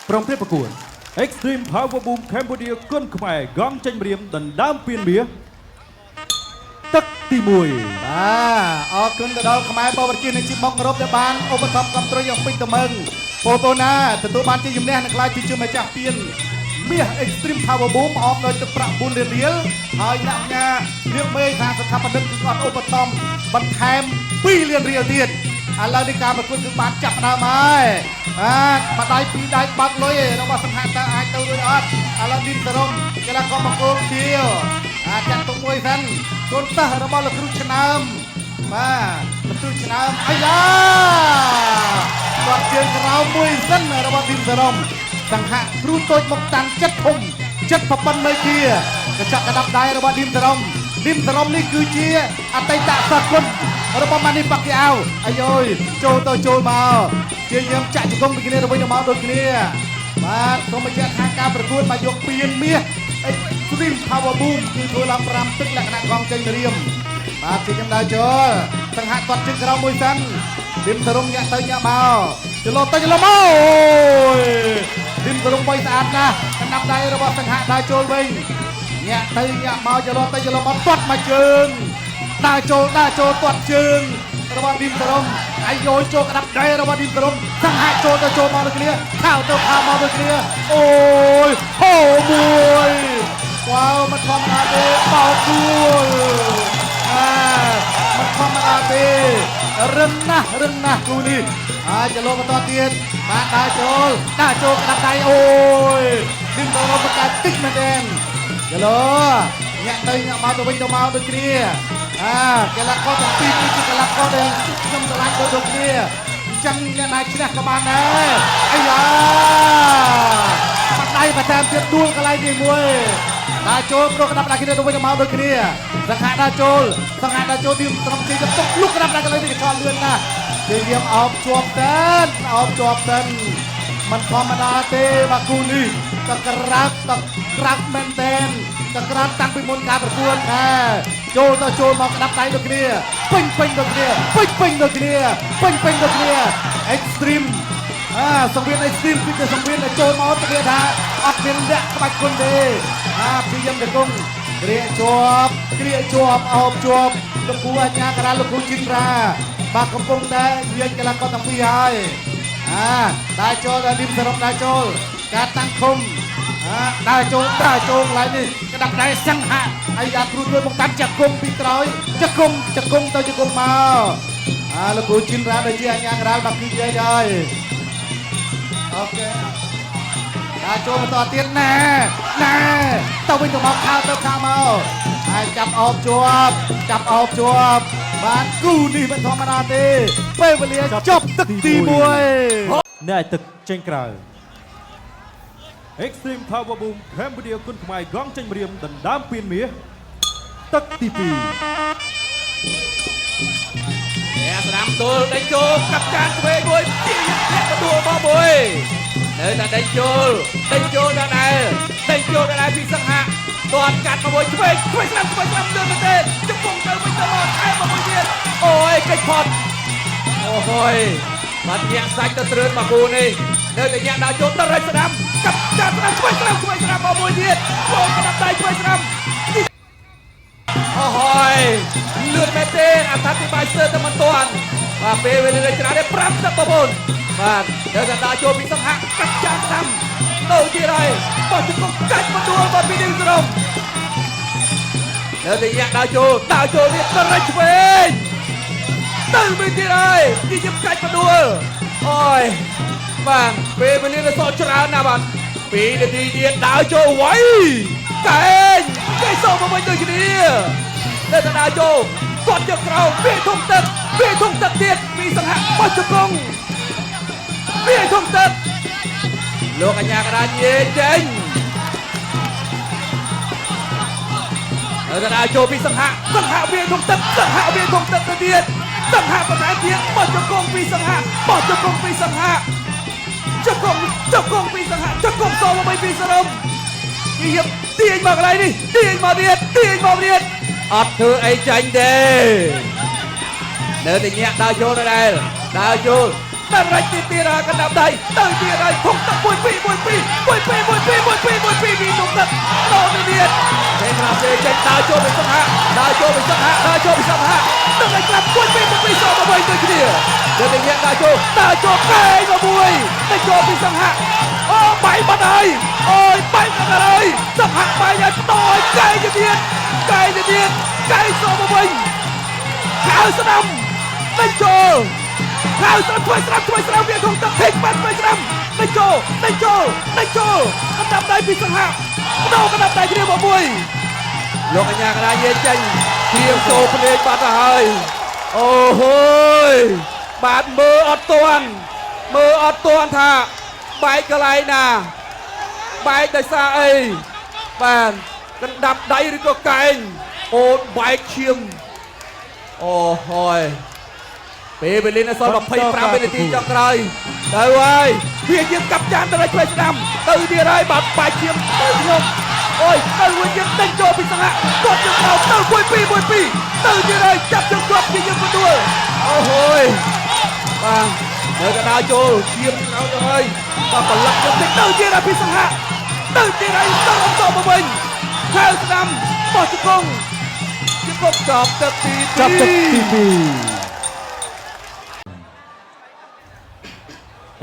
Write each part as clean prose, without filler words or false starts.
ប្រងព្រាបប្រកួត Extreme Power Boom Cambodia គុនខ្មែរកងចេញម្រាមដណ្ដើមពានមាសទឹកទី1 បាទអរគុណទៅដល់ខ្មែរបវរជានិងជីបុករົບដែលបានឧបត្ថម្ភគ្រប់គ្រងយ៉ាងពេញទំហឹងបងប្អូនណាទទួលបានជាជំនះនិងក្លាយជាម្ចាស់ពានមាស Extreme Power Boom អមដោយទឹកប្រាក់4លានរៀលហើយអ្នកញ៉ាលៀងមេខាងស្ថាបនិកគឺគាត់ឧបត្ថម្ភបន្ថែម2លានរៀលទៀតឥឡូវនេះការប្រកួតគឺបានចាប់ផ្ដើមហើយបាទម្ដាយពីរដៃបើកលុយរបស់សង្ហាតើអាចទៅរួចអត់ឥឡូវឌីមសរុំកីឡាករបង្គោលខៀវអាចចាត់ទុកមួយសិនកូនសិស្សរបស់លោកគ្រូឆ្នើមបាទលោកគ្រូឆ្នើមអាយ៉ាគាត់ជើងក្រោមមួយសិនរបស់ឌីមសរុំសង្ហាគ្រូតូចមកតាំងចិត្តធំចិត្តប្រពន្ធមេគាកញ្ចក់កណ្ដាប់ដៃរបស់ឌីមសរុំឌីមសរុំនេះគឺជាអតីតសិស្សគុណរបស់ម៉ានីប៉ាក់គីអាវអាយយចូលទៅចូលមកជាយាមចាក់ជង្គង់ពីគ្នាទៅវិញទៅមកដូចគ្នាបាទសូមបញ្ជាក់ថាការប្រកួតមកយកពានមាស Extreme Power Boom គឺធ្វើឡើង5ទឹកលក្ខណៈកងចេញរៀមបាទជាខ្ញុំដើរចូលសង្ហាគាត់ជើងក្រោមមួយសិនឌីមសរុំញាក់ទៅញាក់មកចលោទៅចលោមកអូយឌីមសរុំបីស្អាតណាស់កណ្ដាប់ដៃរបស់សង្ហាដើរចូលវិញញាក់ទៅញាក់មកចលោទៅចលោមកទាត់មកជើងដើរចូលដើរចូលទាត់ជើងរបស់ឌីមសរុំអាយយចូលក្តាប់ដៃរបស់ឌីមសរុំសង្ហាចូលទៅចូលមកដូចគ្នាខោទៅខោមកដូចគ្នាអូយហូមួយ វ៉ាវមិនធម្មតាទេបោកគួលអាមិនធម្មតាទេរឹងណាស់រឹងណាស់គូនេះអាចចលោបន្តទៀតបាទដើរចូលដើរចូលក្តាប់ដៃអូយឌឹងទៅរកកាតិចមែនទេចលោញាក់ទៅញាក់មកទៅវិញទៅមកដូចគ្នាអាកីឡាករទាំងពីរគឺជាកីឡាករដែលខ្ញុំស្រឡាញ់ដូចគ្នាអញ្ចឹងអ្នកណាឈ្នះក៏បានដែរអាយ៉ាបាត់ដៃបន្ថែមទៀតដួលកន្លែងនេះមួយ ដើរចូលប្រកក្តាប់ដៃគ្នាទៅវិញទៅមកដូចគ្នាសង្ហាដើរចូលសង្ហាដើរចូលឌីមត្រឹមជ័យទៅទុកលុកក្តាប់ដៃកន្លែងនេះកញ្ឆក់លឿនណាស់ជាយាមអោបជាប់តែនអោបជាប់តែនមិនធម្មតាទេបាទគូនេះតក្រាក់តក្រាក់មែនតែនតក្រាក់តាំងពីមុនការប្រកួតដែរចូលទៅចូលមកក្តាប់ដៃដូចគ្នាពេញពេញដូចគ្នាពេញពេញដូចគ្នាពេញពេញដូចគ្នា Extreme អាសង្វៀន Extreme គឺជាសង្វៀនដែលចូលមកទៅគេថាអត់មានលាក់ក្បាច់គុណទេអាព្យាយាមទៅគង់គ្រាជាប់គ្រាជាប់អោបជាប់លោកគ្រូអញ្ញាការាលោកគ្រូជីនរ៉ាបាទកំពុងតែយាយកីឡាករទាំងពីរហើយអាដើរចូលដល់លីមសរុបដើរចូលការតាំងឃុំអាដើរចូលដើរចូលកន្លែងនេះក្តាប់ដៃសង្ហៈអាយ៉ាគ្រូជួយមកតាំងចង្គង់ពីក្រោយចង្គង់ចង្គង់ទៅចង្គង់មកអាលោកគ្រូជីនរ៉ាដែលជាអញ្ញាការាបាទគឺយាយហើយ អូខេដើរចូលបន្តទៀតណែណែទៅវិញទៅមកខោទៅខោមកហើយចាប់អោបជាប់ចាប់អោបជាប់បាទគូនេះមិនធម្មតាទេពេលវេលាចប់ទឹកទី1 អ្នកឲ្យទឹកចេញក្រៅ Extreme Power Boom Cambodia គុនខ្មែរកងចេញម្រាមដណ្ដើមពានមាសទឹកទី2 អ្នកស្ដាំទល់ដេញចូលកាប់ចានឆ្វេងមួយជាអ្នកទទួលមកមួយនៅតែដេញចូលដេញចូលដដែលដេញចូលដដែលពីសង្ហៈទាត់កាត់មកមួយឆ្វេងឆ្វេងស្ដាំឆ្វេងស្ដាំលឿនមែនទេជង្គង់ទៅវិញទៅមកថែមមកមួយទៀតអូយកិច្ចផុតអូហយបាត់ញាក់សាច់ទៅត្រឿនមកគូនេះនៅតែញាក់ដល់ចូលទៅរៃស្ដាំកាប់ចានស្ដាំឆ្វេងស្ដាំឆ្វេងស្ដាំមកមួយទៀតចូលក្តាប់ដៃឆ្វេងស្ដាំ អូហើយលឿនមែនទេអត្ថាធិប្បាយស្ទើរតែមិនទាន់បាទពេលវេលាច្រើនទេ5ទឹកបងប្អូនបាទនៅតែដើរចូលពីសង្ហៈកាត់ចានស្ដាំទៅទៀតហើយបោះជង្គង់កាច់មកដួលមកពីនេះក្រុមនៅតែញាក់ដើរចូលដើរចូលទៀតទៅរៃឆ្វេងទៅវិញទៀតហើយជីជិបកាច់មកដួលអូយបាទពេលវេលានៅសល់ច្រើនណាស់បាទ2នាទីទៀតដើរចូលໄວកែងកែសោមកវិញដូចគ្នា នៅតែដើរចូលទាត់យកក្រោមវាធំទឹកវាធំទឹកទៀតពីសង្ហៈបោះជង្គង់វាធំទឹកលោកអញ្ញាកដាញេចេញនៅតែដើរចូលពីសង្ហៈសង្ហៈវាធំទឹកសង្ហៈវាធំទឹកទៅទៀតសង្ហៈបន្ថែមទៀតបោះជង្គង់ពីសង្ហៈបោះជង្គង់ពីសង្ហៈជង្គង់ជង្គង់ពីសង្ហៈជង្គង់សមកវិញពីសរុំ យៀបទាញមកកន្លែងនេះទាញមកទៀតទាញមកទៀតអត់ធ្វើអីចាញ់ទេនៅតែញាក់ដើរចូលដដែលដើរចូលតែរ៉ាច់ទៀតទៀតហើយកណ្ដាប់ដៃទៅទៀតហើយធំទឹក1 2 1 ដើរចូលពីសង្ហៈដើរចូលពីសង្ហៈដើរចូលពីសង្ហៈទឹកឲ្យក្លាប់មួយពីរមួយពីរសមកវិញដូចគ្នាលើតែញាក់ដើរចូលដើរចូលកែងមកមួយទៅចូលពីសង្ហៈអូបាយបាត់ហើយអូយបាយបាត់ហើយសង្ហៈបាយឲ្យតឲ្យកែងទៅទៀតកែងទៅទៀតកែងសមកវិញខៅស្ដាំដេញចូលខៅស្ដាំធ្វើស្ដាំធ្វើស្ដាំវាក្នុងទឹកភិកបាត់ធ្វើស្ដាំដេញចូលដេញចូលដេញចូលកណ្ដាប់ដៃពីសង្ហៈដោកណ្ដាប់ដៃគ្នាមកមួយលោកអញ្ញាកណាយាយចេញព្រៀងសូភ្នែកបាត់ទៅហើយអូហូយបាទមើលអត់ទាន់មើលអត់ទាន់ថាបែកកន្លែងណាបែកដោយសារអីបាទកណ្ដាប់ដៃឬក៏កែងអូនបែកឈាមអូហយពេលវេលានៅសល់25វិនាទីចុងក្រោយទៅហើយវាជាកាប់ចានទៅឲ្យឆ្វេងស្ដាំទៅទៀតហើយបាទបែកឈាមទៅខ្ញុំអូយទៅវិញយើងដេញចូលពីសង្ហៈគាត់ជើងក្រោមទៅ1 2 1 2ទៅទៀតហើយចាប់ជើងជាប់ជាយើងផ្ដួលអូហូយបាទនៅកណ្ដាលចូលឈាមក្រោមទៅហើយបាទប្រឡាក់យកតិចទៅទៀតហើយពីសង្ហៈទៅទៀតហើយទៅអំតមកវិញខៅស្ដាំបោះជង្គង់ជង្គង់ចាប់ទឹកទី2 ចាប់ទឹកទី2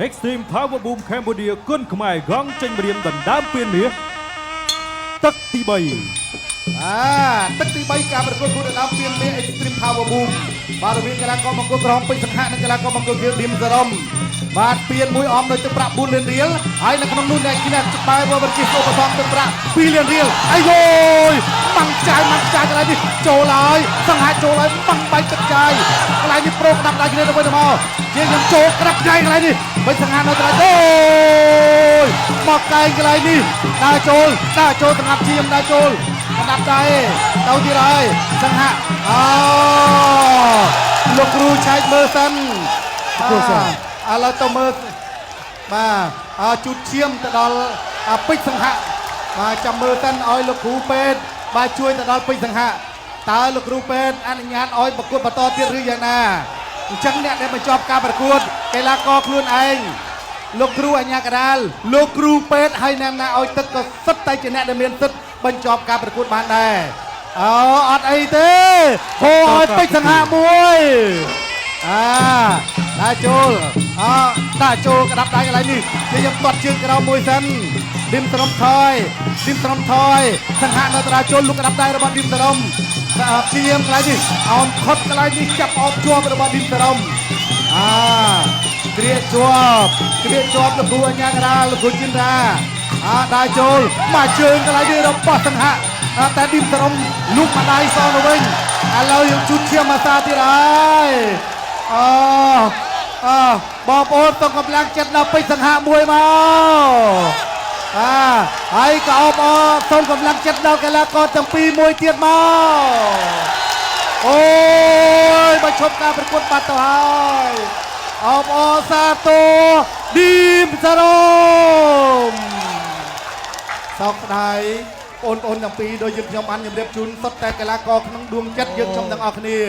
Extreme Power Boom Cambodia គុនខ្មែរកងចេញម្រាមដណ្ដើមពានមាសទឹកទី3 អាទឹកទី3ការប្រកួតគូដណ្ដើមពានមាស Extreme Power Boom បាទរវាងកីឡាករបង្គោលក្រហមពេជ្រសង្ហៈនិងកីឡាករបង្គោលខៀវឌីមសរ៉ុមបាទពានមួយអមដោយទឹកប្រាក់4លានរៀលហើយនៅក្នុងនោះអ្នកឈ្នះបែបវរជាឧបត្ថម្ភទឹកប្រាក់2លានរៀលអាយយម៉ាំងចាយម៉ាំងចាយកន្លែងនេះចូលហើយសង្ហៈចូលហើយម៉ាំងបែកទឹកចាយកន្លែងនេះប្រូក្តាប់ដៃគ្នាទៅវិញទៅមកជាខ្ញុំចូលក្តាប់ដៃកន្លែងនេះពេជ្រសង្ហៈនៅត្រង់អូយមកកែងកន្លែងនេះដើរចូលដើរចូលសម្រាប់ជាមដើរចូលក្តាប់ដៃទៅទៀតហើយសង្ហៈអូលោកគ្រូឆែកមើលសិន គ្រូសិន ឥឡូវទៅមើលបាទអើជូតឈាមទៅដល់ពេជ្រសង្ហៈបាទចាំមើលសិនឲ្យលោកគ្រូពេទ្យបាទជួយទៅដល់ពេជ្រសង្ហៈតើលោកគ្រូពេទ្យអនុញ្ញាតឲ្យប្រកួតបន្តទៀតឬយ៉ាងណាអញ្ចឹងអ្នកដែលបញ្ចប់ការប្រកួតកីឡាករខ្លួនឯងលោកគ្រូអញ្ញាកដាលលោកគ្រូពេទ្យហើយអ្នកណាឲ្យទឹកក៏សុទ្ធតែជាអ្នកដែលមានសិទ្ធិបញ្ចប់ការប្រកួតបានដែរអូអត់អីទេហូឲ្យពេជ្រសង្ហៈមួយអាដាក់ចូលអដាក់ចូលក្តាប់ដៃកន្លែងនេះជាខ្ញុំទាត់ជើងក្រោមមួយសិនឌីមត្រឹមថយឌីមត្រឹមថយសង្ហៈនៅតារាចូលលុកក្តាប់ដៃរបស់ឌីមត្រឹមព្យាយាមកន្លែងនេះអោនខុតកន្លែងនេះចាប់អោបជាប់របស់ឌីមត្រឹមអាគ្រាជាប់គ្រាជាប់លោកគ្រូអញ្ញាកដាលលោកគ្រូចិនរាអាដើរចូលមកជើងកន្លែងនេះរបស់សង្ហៈតែឌីមត្រឹមលុកម្ដាយសងទៅវិញឥឡូវយើងជូតឈាមអាសាទៀតហើយអអបងប្អូនសូមកម្លាំងចិត្តដល់ពេជ្រសង្ហៈមួយមកអាហើយក៏អបអរសូមកម្លាំងចិត្តដល់កីឡាករទាំងពីរមួយទៀតមកអូយបើឈប់ការប្រកួតបាត់ទៅហើយអបអរសាទរឌីមសារ៉ុមសោកស្ដាយបងប្អូនទាំងពីរដោយយើងខ្ញុំបានជម្រាបជូនសុទ្ធតែកីឡាករក្នុងដួងចិត្តយើងខ្ញុំទាំងអស់គ្នា